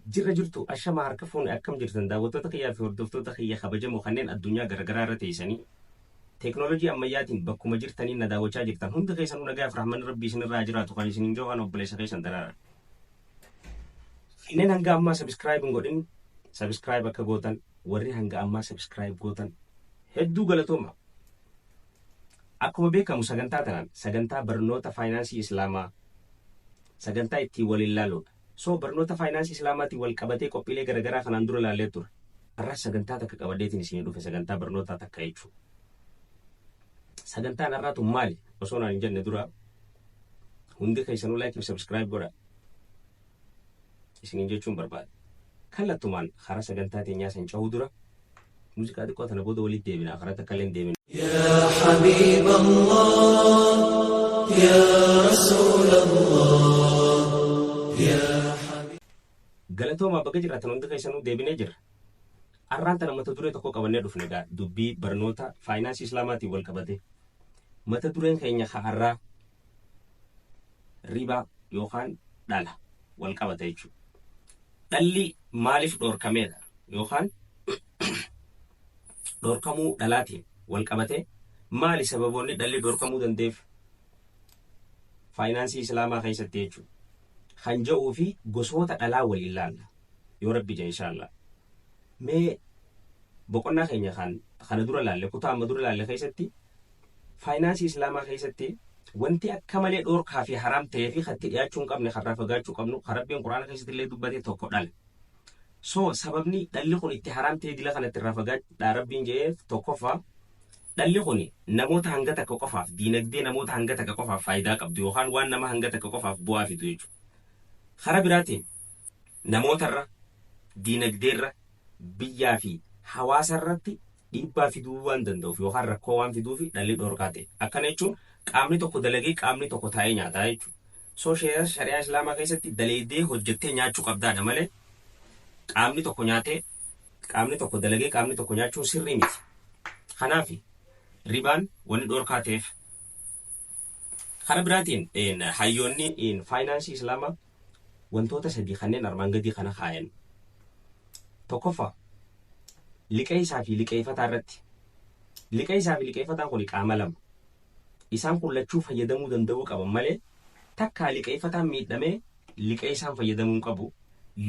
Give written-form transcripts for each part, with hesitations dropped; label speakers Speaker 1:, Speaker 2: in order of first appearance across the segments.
Speaker 1: Jirra jirtu, ashama harka fuune, akkam jirtan daawwattoota kiyyaa fi hordoftoota kiyya kabajamoo kanneen addunyaa garaagaraa irra teessanii teeknooloojii ammayyaatiin bakkuma jirtanii na daawwachaa jirtan? Hundi keessanuu nagaa fi rahmanni rabbii isinirraa jiraatu kan isiniin jiru kan obboleessa keessan daraara. Kanneen hanga ammaa subscribe hin godhin subscribe akka gootan, warri hanga ammaa subscribe gootan hedduu galatooma. Akkuma beekamu sagantaa tanaan sagantaa barnoota faayinaansii islaamaa sagantaa ittiin waliin laaluudha. So barnoota faayinaansii islaamaatiin wal qabatee qophiilee garaagaraa kanaan dura laallee ture. Har'as sagantaa takka qabadheetiin isinii dhufe, sagantaa barnootaa takka jechuudha. Sagantaan har'aatu maali? Osoo naan hin jenne dura hundi keessanuu like fi subscribe godha. Isiniin jechuun barbaada. Kallattumaan karaa sagantaa teenyaa san cahuu dura muuziqaa xiqqoo tana booda walitti deebina, karaa takka illee hin deebina.
Speaker 2: يا حبيب الله، يا رسول الله، يا حبيب
Speaker 1: Galatoomaa, bakka jiraatan hundi keessanuu deebinee jirra. Har'aan tana mata duree tokko qabannee dhufne egaa dubbii barnoota faayinaansii islaamaatiin wal qabate. Mata dureen keenya har'aa ribaa yookaan dhala wal qabata jechuudha. Dhalli maaliif dhoorkameedha yookaan dhoorkamuu dhalaatiin wal qabate, maali sababoonni dhalli dhoorkamuu danda'eef faayinaansii islaamaa keessatti jechuudha? Kan jedhuu fi gosoota dhalaa waliin ilaalla. Yoo rabbi jedhe, inshaallah. Mee boqonnaa keenya kan kana dura laalle, kutaa amma dura laalle keessatti, faayinaansii islaamaa keessatti wanti akka malee dhoorkaa fi haraam ta'ee fi kan itti dhiyaachuu hin qabne, kan irraa fagaachuu qabnu, kan rabbiin quraana keessatti illee dubbate tokko dhala. So sababni dhalli kun itti haraam ta'ee dila kanatti irraa fagaadhaa rabbiin jedheef, tokkoffaa, dhalli kun namoota hanga takka qofaaf, diinagdee namoota hanga takka qofaaf faayidaa qabdu yookaan waan nama hanga takka qofaaf bu'aa fidu jechuudha. Karaa biraatiin namootarra, diinagdeerra, biyyaa fi hawaasa irratti dhiibbaa fiduu waan danda'uuf yookaan rakkoo waan fiduuf dhalli dhoorkaa ta'e. Akkana jechuun qaamni tokko dalagee qaamni tokko taa'ee nyaataa jechuudha. So shari'aa islaamaa keessatti dalaydee hojjettee nyaachuu qabdaadha malee qaamni tokko nyaatee, qaamni tokko dalagee qaamni tokko nyaachuun sirrii miti. Kanaaf ribaan wanni dhoorkaa ta'eef. Karaa biraatiin hayyoonni faayinaansii islaamaa wantoota sadii kanneen armaan gadii kana kaayan. Tokkoffaa, liqeessaa fi liqeeffataa irratti. Liqeessaa fi liqeeffataan kun qaama lama. Isaan kun lachuu fayyadamuu danda'uu qaban malee takkaa liqeeffataan miidhamee liqeessaan fayyadamuu hin qabu.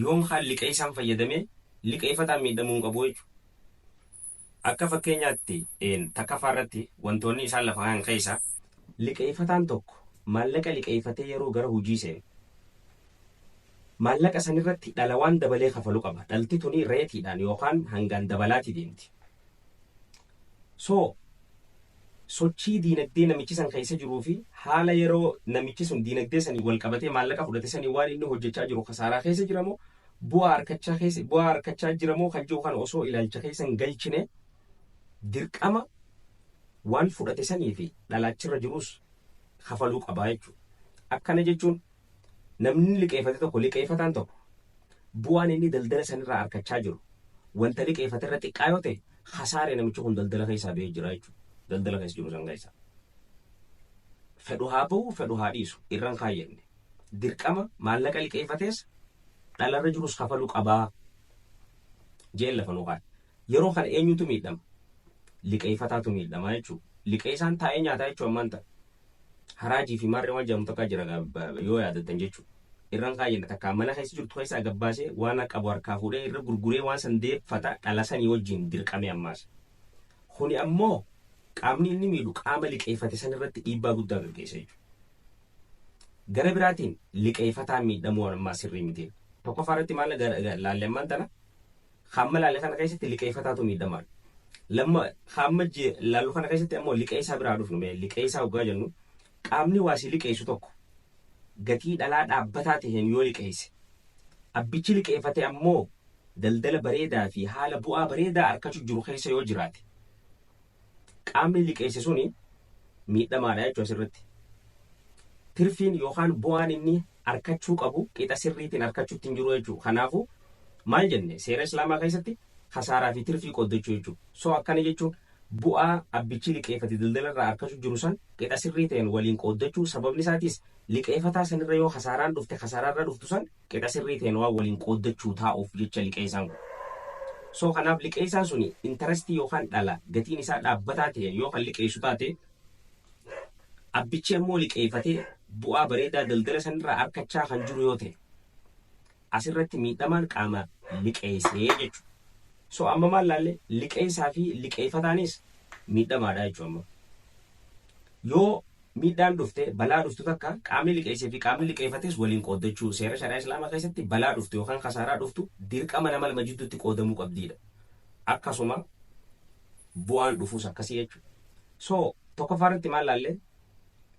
Speaker 1: Yookaan liqeessaan fayyadamee liqeeffataan miidhamuu hin qabu jechuudha. Akka fakkeenyaatti takkaffaa irratti wantoonni isaan lafa kaayan keessa, liqeeffataan tokko maallaqa liqeeffatee yeroo gara hojii seenu maallaqa sanirratti dhala waan dabalee kafaluu qaba. Dhalti tuni reetiidhaan yookaan hangaan dabalaati deemti. So sochii diinagdee namichi san keessa jiruu fi haala yeroo namichi sun diinagdee sanii wal qabatee maallaqa fudhate sanii waan inni hojjechaa jiru kasaaraa keessa jiramoo bu'aa harkachaa jiramoo kan jiru kana osoo ilaalcha keessa hin galchine dirqama waan fudhate sanii fi dhalaachirra jirus kafaluu qabaa jechuudha. Akkana jechuun namni liqeeffate tokko, liqeeffataan tokko, bu'aan inni daldala sanirraa harkachaa jiru wanta liqeeffate irra xiqqaa yoo ta'e, kasaaree namichi kun daldala keessaa ba'ee jira jechuudha. Daldala keessa jiru san keessa. Fedhu haa ba'u, fedhu haa dhiisu, irraan kaayyanne. Dirqama maallaqa liqeeffates dhalarra jirus kafaluu qabaa jeen lafa nu kaa'e. Yeroo kana eenyutu miidhama? Liqeeffataatu miidhama jechuudha. Liqeessaan taa'ee nyaataa jechuudha ammaan ta'a. Haraajii fi maarree waan jedhamu tokko jira yoo yaadattan jechuudha. Irraan kaayyanne takka mana keessa jirtu keessaa gabbaasee waan qabu harkaa fuudhee irra gurguree waan san deeffata dhala sanii wajjin dirqame ammaas. Kuni ammoo qaamni inni miidhu qaama liqeeffate san irratti dhiibbaa guddaa gaggeessa jechuudha. Gara biraatiin liqeeffataan miidhamuu ammaa sirrii miti. Tokkoffaa irratti maal laalle ammaan tana? Hamma laalle kana keessatti liqeeffataatu miidhamaadha. Lamma hamma laallu kana keessatti ammoo liqeessaa biraa dhufnu. Mee liqeessaa hoggaa jennu, qaamni waa si liqeessu tokko gatii dhalaa dhaabbataa ta'een yoo liqeesse, abbichi liqeeffate ammoo daldala bareedaa fi haala bu'aa bareedaa harkachuu jiru keessa yoo jiraate, qaamni liqeesse suni miidhamaadha jechuudha asirratti. Tirfiin yookaan bu'aan inni harkachuu qabu qixa sirriitiin harkachuutti hin jiru jechuudha. Kanaafuu maal jenne? Seera islaamaa keessatti kasaaraa fi tirfii qooddachuu jechuudha. So akkana jechuun Bu'aa abbichi liqeeffate daldala irraa argachuu jiru san qixa sirrii ta'een waliin qooddachuu. Sababni isaatis liqeeffataa sanirra yoo kasaaraan dhufte, kasaaraarra dhuftu san qixa sirrii ta'een waan waliin qooddachuu taa'uuf jecha liqeessaan kun. So kanaaf liqeessaan suni interestii yookaan dhala gatiin isaa dhaabbataa ta'e yoo kan liqeessu taate, abbichi ammoo liqeeffatee bu'aa bareedaa daldala sanirraa argachaa kan jiru yoo ta'e, asirratti miidhamaan qaama liqeessee jechuudha. So amma maal laalle? Liqeessaa fi liqeeffataanis miidhamaadha jechuudha amma. Yoo miidhaan dhufte, balaa dhuftu takka, qaamni liqeessee fi qaamni liqeeffates waliin qooddachuu. Seera shari'aa islaamaa keessatti balaa dhuftu yookaan kasaaraa dhuftu dirqama nama lama jidduutti qoodamuu qabdiidha. Akkasuma bu'aan dhufuus akkasii jechuudha. So tokkoffaa irratti maal laalle?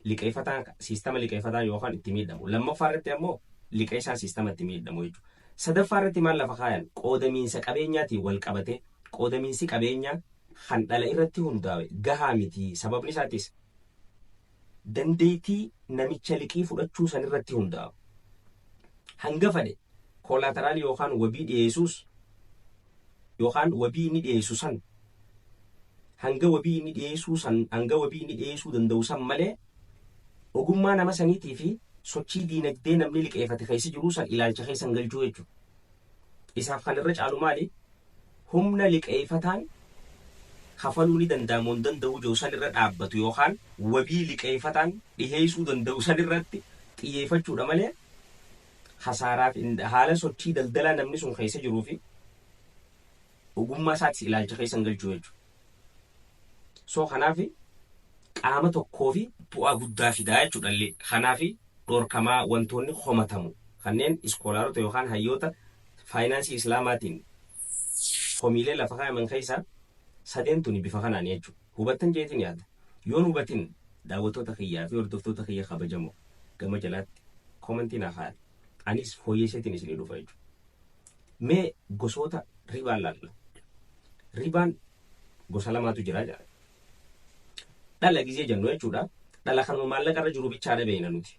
Speaker 1: Liqeeffataan siistama liqeeffataan yookaan itti miidhamu. Lammaffaa irratti ammoo liqeessaan siistama itti miidhamu jechuudha. Sadaffaa irratti maal lafa kaayan? Qoodamiinsa qabeenyaatiin wal qabate, qoodamiinsi qabeenyaa kan dhala irratti hundaa'e gahaa miti. Sababni isaatis dandeettii namicha liqii fudhachuu san irratti hundaa'a. Hanga fedhe collateralii yookaan wabii dhiyeessuus, yookaan wabii inni dhiyeessu san, hanga wabii inni dhiyeessuu san, hanga wabii inni dhiyeessuu danda'u san malee, ogummaa nama saniitii fi sochii diinagdee namni liqeeffate keessa jiru san ilaalcha keessa hin galchuu jechuudha. Isaaf kan irra caalu maali? Humna liqeeffataan kafaluu ni danda'amu hin danda'u jiru san irra dhaabbatu yookaan wabii liqeeffataan dhiheessuu danda'u san irratti xiyyeeffachuudha malee, kasaaraaf haala sochii daldalaa namni sun keessa jiruu fi ogummaa isaatis ilaalcha keessa hin galchuu jechuudha. So kanaaf qaama tokkoo fi bu'aa guddaa fidaa jechuudha illee. Kanaaf dhorkamaa wantoonni komatamu kanneen scholarota yookaan hayyoota faayinaansii islaamaatiin komiilee lafa kaayaman keessaa sadeen tuni bifa kanaan jechuudha. Hubattan jeetiin yaada. Yoon hubatin, daawwattoota kiyyaa fi hordoftoota kiyya kabajamoo, gama jalaatti commentii naa kaayan. Anis fooyyesseetiin isinii dhufa jechuudha. Mee gosoota ribaan laalla. Ribaan gosa lamaatu jira jedha. Dhala gizee jennu jechuudha. Dhala kanuma maallaqa irra jiru bichaadha beekna nuti.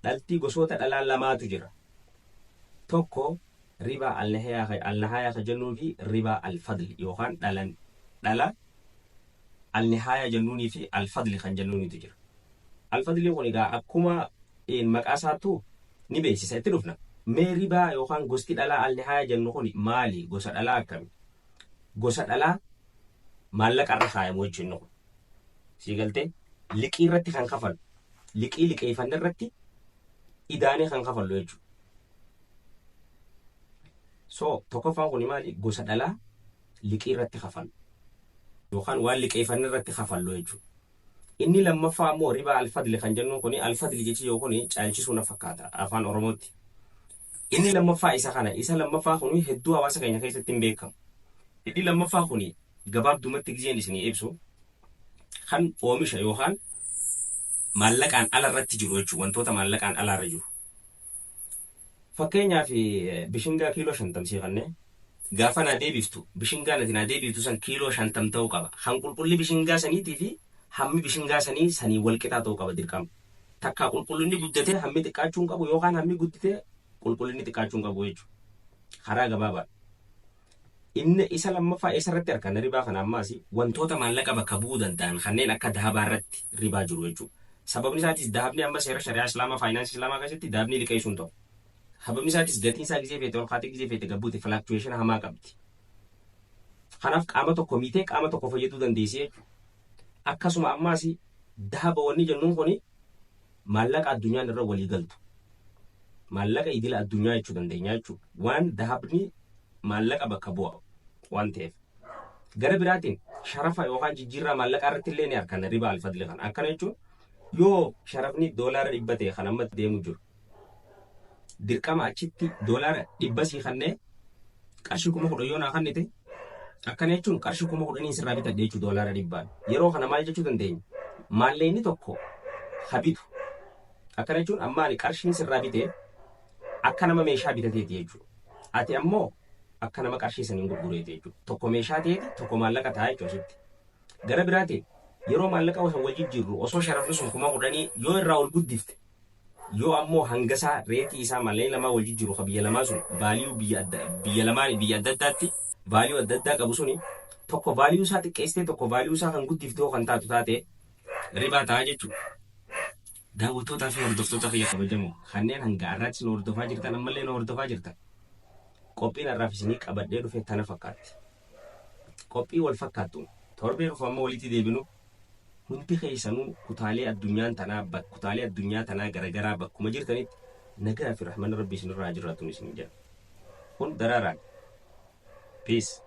Speaker 1: Dhaltii gosoota dhalaa lamaatu jira. Tokko ribaa alnahaayaa ka jennuu fi ribaa alfadli, yookaan dhala alnihaayaa jennuunii fi alfadli kan jennuunitu jira. Alfadliin kun egaa akkuma maqaa isaattuu ni beeksisa, itti dhufna. Mee ribaa yookaan gosti dhalaa alnihaayaa jennu kun maali? Gosa dhalaa akkami? Gosa dhalaa maallaqa irra kaayamu jechuun inni kun. Sii galtee? Liqii irratti kan kafalu. Liqii liqeeffanne irratti idaanee kan kafallu jechuudha. So tokkoffaan kun maali? Gosa dhalaa liqii irratti kafalu. Yookaan waan liqeeffanne irratti kafallu jechuudha. Inni lammaffaa immoo ribaa alfadli kan jennuun kuni, alfadli jechi yoo kuni caalchisuu na fakkaata afaan Oromootti. Inni lammaffaa isa kana. Isa lammaffaa kuni hedduu hawaasa keenya keessatti hin beekamu. Inni lammaffaa kuni gabaabdumatti gizeen isinii ibsu kan oomisha yookaan maallaqaan ala irratti jiru jechuudha. Wantoota maallaqaan ala irra jiru. Fakkeenyaaf, bishingaa kiiloo 50 sii kannee gaafa naa deebiftu, bishingaa nati naa deebiftu san kiiloo 50 ta'uu qaba. Kan qulqulli bishingaa saniitii fi hammi bishingaa sanii sanii wal qixaa ta'uu qaba dirqama. Takka qulqullinni guddatee hammi xiqqaachuu hin qabu, yookaan hammi guddatee qulqullinni xiqqaachuu hin qabu jechuudha. Karaa gabaabaa. Inni isa lammaffaa eessarratti arganna ribaa kana? Ammaas wantoota maallaqa bakka bu'uu danda'an kanneen akka dahabaa irratti ribaa jiru jechuudha. Sababni isaatis dahabni amma seera shari'aa islaamaa, faayinaansii islaamaa keessatti dahabni liqeessuu hin ta'u. Sababni isaatis gatiin isaa gizee feete ol kaatee gizee feete gabbuute, fluctuation hamaa qabdi. Kanaaf qaama tokko miitee qaama tokko fayyaduu dandeessi jechuudha. Akkasuma ammaas dahaba wanni jennuun kuni maallaqa addunyaan irra walii galtu. Maallaqa idila addunyaa jechuu dandeenya jechuudha. Waan dahabni maallaqa bakka bu'a waan ta'eef. Gara biraatiin sharafa yookaan jijjiirraa maallaqaa irratti illee ni arganna ribaa alfadli kana. Akkana jechuun yoo sharafni $100 ta'e kan amma deemu jiru, dirqama achitti $100 sii kannee qarshii 10,000 yoo naa kannite, akkana jechuun qarshii 10,000n sirraa bitadhe jechuu $100n. Yeroo kana maal jechuu dandeenya? Maallaqni tokko habitu. Akkana jechuun amma ani qarshiin sirraa bitee akka nama meeshaa bitateeti jechuudha. Ati ammoo akka nama qarshii saniin gurgureeti jechuudha. Tokko meeshaa ta'eeti, tokko maallaqa ta'a jechuudha asitti. Gara biraatiin yeroo maallaqa osoo wal jijjiirru, osoo sharafni sun 10,000 yoo irraa ol guddifte, yoo ammoo hangasaa rateii isaa maallaqni lamaa wal jijjiiru ka biyya lamaa sun value biyya adda biyya lamaan biyya adda addaatti value adda addaa qabu suni Tokko value isaa xiqqeessitee tokko value isaa kan guddiftee kan taatu taate ribaa ta'a jechuudha. Daawwattootaa fi hordoftoota kiyya kabajamoo kanneen hanga har'aatti nu hordofaa jirtan, ammallee nu hordofaa jirtan, qophiin har'aaf isinii qabadhee dhufe tana fakkaatti. Qophii wal fakkaattu torbee dhufu amma walitti deebinu, hundi keessanuu kutaalee addunyaan tanaa, kutaalee addunyaa tanaa garagaraa bakkuma jirtanitti nagaa fi rahmanni Rabbii isinirraa jiraatu isin jedha. Kun daraaraan. Peace.